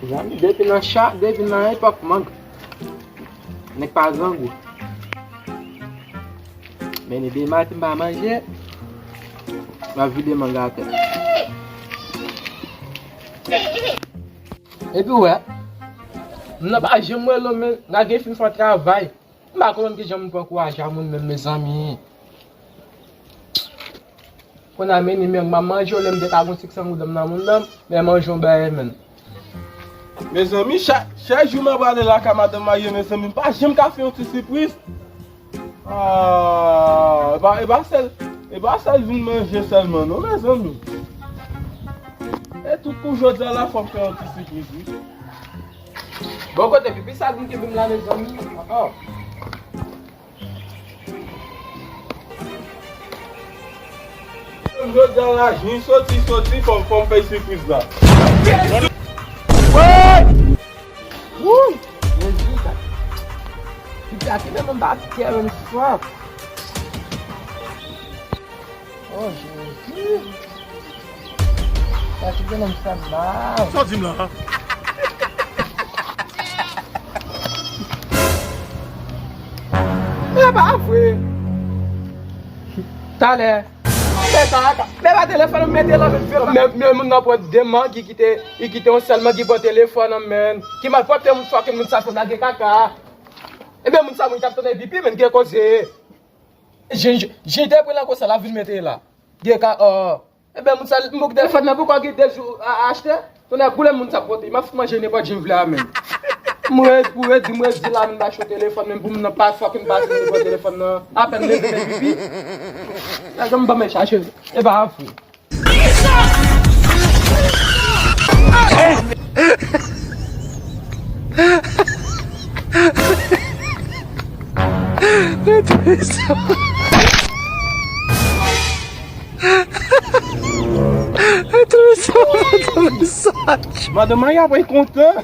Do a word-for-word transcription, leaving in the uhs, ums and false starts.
Mezanmi, depi nan cha, depi nan epòk mang, nèg pa grangou. Men ni demen maten m pa manje, m ap vide mang atè. Epi w wè, m nan pa janm wè lòm, men, nèg gen fin fè travay. M pa konn ki jan moun pran kouraj a moun menm, mezanmi. Kounye a, men, ni menm, m ap manje, olye m te ka gon senk san goud nan mouda m, men manje yon bagay, menn. Mezanmi, chak, chak jou m ap ale lakay madanm marye, mezanmi, m pa janm ka fè yon ti sipriz. Ah, e pa, e pa sèl, e pa sèl vin manje sèlman, non, mezanmi. E tout kou jodi a la, fò m fè yon ti sipriz, wi. Bon, kote pipi sa vin kenbe m la, mezanmi? Oh. Jodi a la, jen soti, soti, fò m, fò m fè sipriz la. Wouy! Jezi, gad. Pipi a kenbe m anba tè, menm, fuck. Oh, Jezi. Sa ki gen nan m fè mal. Sa w di m la? E pa vre. Talè. Men pa, men pa telefòn, mete la, men, men, men moun nan pran de mangi, kite, li kite yon sèl mangi pran telefòn nan, men. Ki malpwòpte moun fucking moun sa fè m la gen kaka. Ebyen, moun sa moun t ap tande pipi, men gen koze. Jen, jen, jen te pran la konsa, l ap vin mete la. Gen ka, oh. Ebyen, moun sa, m poko telefòn nan poko gen de jou a, a achte. Tonnè boule moun sa pote. M ap fout manje nenpòt jan m vle a menm. M redi, m redi, m redi la menm, m pa cho telefòn menm pou moun nan pa fucking pase nenpòt telefòn nan. Apèn leve fè pipi. La janm ban men chache. E pa vre. Madanm Maya pa kontan.